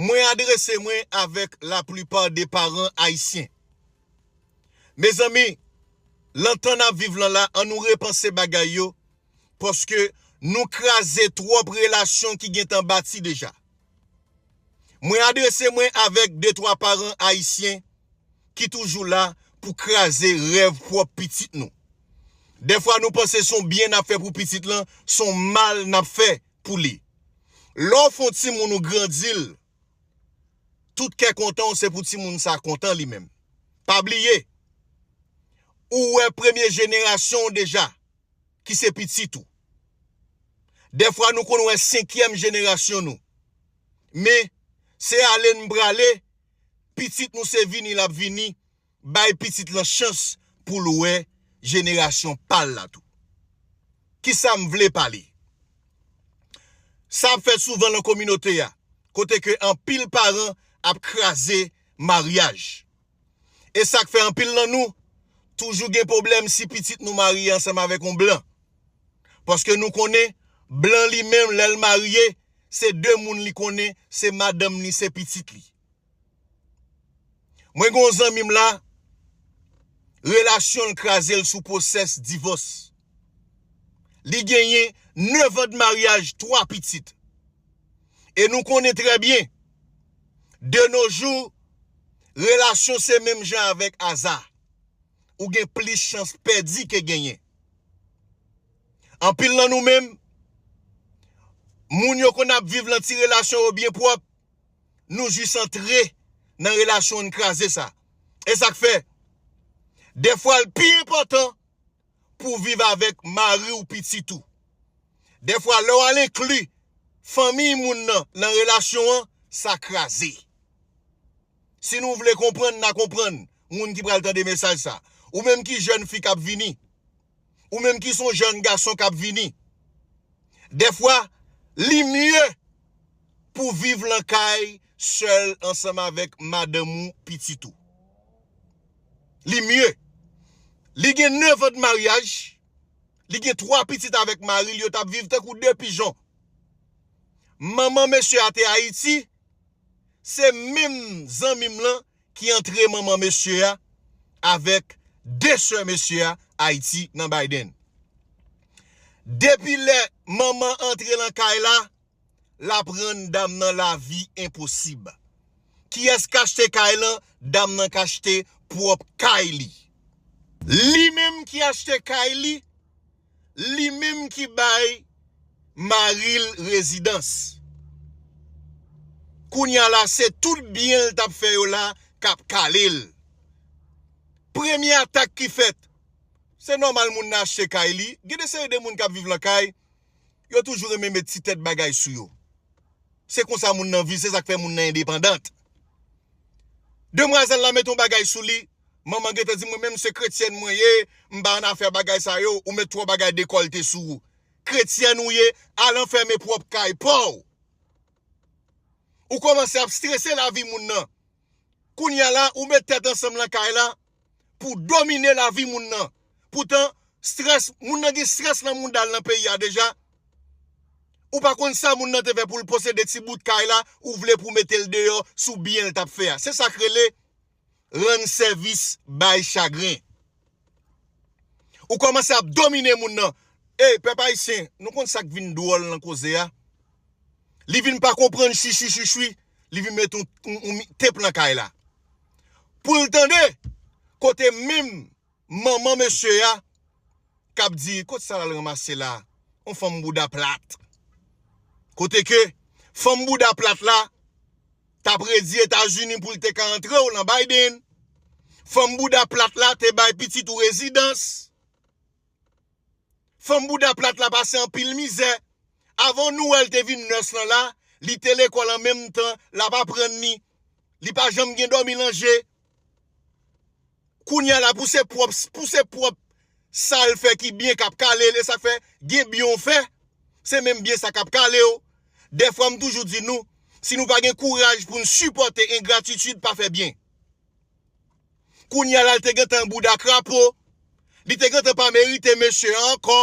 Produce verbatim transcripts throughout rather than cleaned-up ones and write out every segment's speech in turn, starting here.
Mwen adrese mwen avèk laplipa de paran ayisyen. Mezanmi, lan tan n ap viv lan la, ann nou repanse bagay yo, paske nou kraze twòp relasyon ki gentan bati deja. Mwen adrese mwen avèk de twa paran ayisyen ki toujou la pou kraze rèv pwòp pitit nou. Dèfwa nou panse se yon byen n ap fè pou pitit lan, se yon mal n ap fè pou li. Lè w fè yon timoun ou grandi l, tout kè kontan w se pou timoun sa kontan li menm. Pa bliye, ou wè premye jenerasyon w deja, ki se pitit ou. Dèfwa nou konn wè senkyèm jenerasyon nou. Men, se ale n prale, pitit nou se vini l ap vini, bay pitit lan chans pou l wè jenerasyon pa l la tou. Kisa m vle pale? Sa ap fèt souvan nan kominote a, kote ke anpil paran ap kraze maryaj. E sa k fè anpil nan nou toujou gen pwoblèm si pitit nou marye ansanm avèk yon blan. Paske nou konnen, blan li menm, lè l marye, se de moun li konnen, se madanm li, se pitit li. Mwen gen yon zanmi m la, relasyon l kraze l sou pwosès divòs. Li genyen nèf an de maryaj, twa pitit. E nou konnen trè byen, de nos jours, relasyon se menm jan avèk aza. Ou gen plis chans pèdi ke genyen. Anpil nan nou menm, moun yo konn ap viv lan ti relasyon yo byen pwòp, nou jis antre nan relasyon an kraze sa. E sa k fè, dèfwa l pi enpòtan pou w viv avèk mari w, pitit ou. Dèfwa lè w al enkli fanmiy moun nan nan relasyon an, sa kraze. Si nou vle konprann, n a konprann moun ki pral tande mesaj sa. Ou menm ki jèn fi k ap vini, ou menm ki se yon jèn gason k ap vini, dèfwa, li mye pou viv lan kay sèl ansanm avèk madanm ou, pitit ou. Li mye. Li gen nèf an de maryaj, li gen twa pitit avèk mari l, yo t ap viv tankou de pijon. Manman mesye a te Ayiti, se menm zanmi m lan ki antre manman mesye a avèk de sè mesye a Ayiti nan Biden. Depi lè manman antre lan kay la, l ap rann dam nan lavi enposib. Kiyès k achte kay lan? Dam nan k achte pwòp kay li. Li menm ki achte kay li, li menm ki bay mari l rezidans. Kounye a la, se tout byen l t ap fè yo la k ap kale l. Premye atak ki fèt, se nòmal moun nan achte kay li. Gen de seri de moun k ap viv lan kay, yo toujou renmen met ti tèt bagay sou yo. Se konsa moun nan viv, se sa k fè moun nan endepandant. Demwazèl la mete yon bagay sou li, manman gentan di, "Mwen menm se kretyèn mwen ye, m pa annafè bagay sa yo, ou met twò bagay dekòlte sou ou." Kretyèn ou ye, al anfèmen pwòp kay pa w. Ou kòmanse ap strese lavi moun nan. Kounye a la, ou met tèt ansanm lan kay la pou domine lavi moun nan. Poutan, strès, moun nan gen strès nan mouda l nan peyi a deja. Ou pa konn sa moun nan te fè pou l posede ti bout kay la, ou vle pou mete l deyò sou byen l t ap fè a. Se sa k rele rann sèvis bay chagren. Ou kòmanse ap domine moun nan. Ey, pèp ayisyen, nou konn sa k vin dwòl nan koze a? Li vin pa konprann chichi chichwi, li vin met yon, yon, yon mi- tep lan kay la. Pou l tande, kote menm manman mesye a k ap di, "Kot sa l al ranmase la? Yon fanm bouda plat." Kote ke fanm bouda plat la t ap redi Etazini pou l te ka antre w lan Biden. Fanm bouda plat la te bay pitit ou rezidans. Fanm bouda plat la pase anpil mizè. Avan nou wè l te vin nurse lan la, li te lekòl an menm tan l ap aprann li. Li pa janm gen dòmi lan je. Kounye a la, pou se pwòp, pou se pwòp sa l fè ki byen k ap kale l, e sa k fè gen byen w fè, se menm byen sa k ap kale w. Dèfwa m toujou di nou, si nou pa gen kouraj pou n sipòte engratitid, pa fè byen. Kounye a la, l te gentan bouda krapo, li te gentan pa merite mesye a ankò.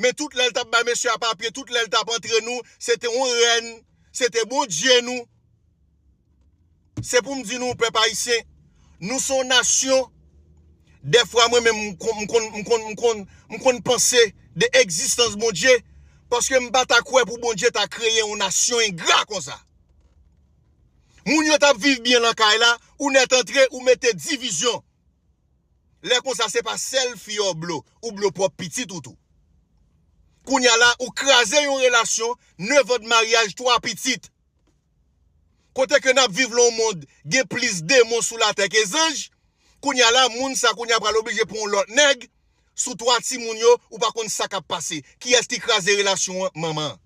Men tout lè l t ap bay mesye a papye, tout lè l t ap antre nou, se te yon rèn, Se te Bondye nou. Se pou m di nou, pèp ayisyen, nou se yon nasyon. Dèfwa mwen menm m konn, m konn, m konn, m konn, m konn panse de egzistans Bondye, paske m pa ta kwè pou Bondye ta kreye yon nasyon engra konsa. Moun yo t ap viv byen lan kay la, ou nèt antre, ou mete divizyon. Lè konsa, se pa sèl fi a w blo, ou blo pwòp pitit ou tou. Kounye a la, ou kraze yon relasyon, nevan de maryaj, twa pitit. Kote ke n ap viv lan yon mond gen plis demon sou latè ke zanj, kounye a la, moun sa kounye a pral oblije pran yon lòt nèg sou twa timoun yo, ou pa konn sa k ap pase. Kiyès ki kraze relasyon an? Manman an.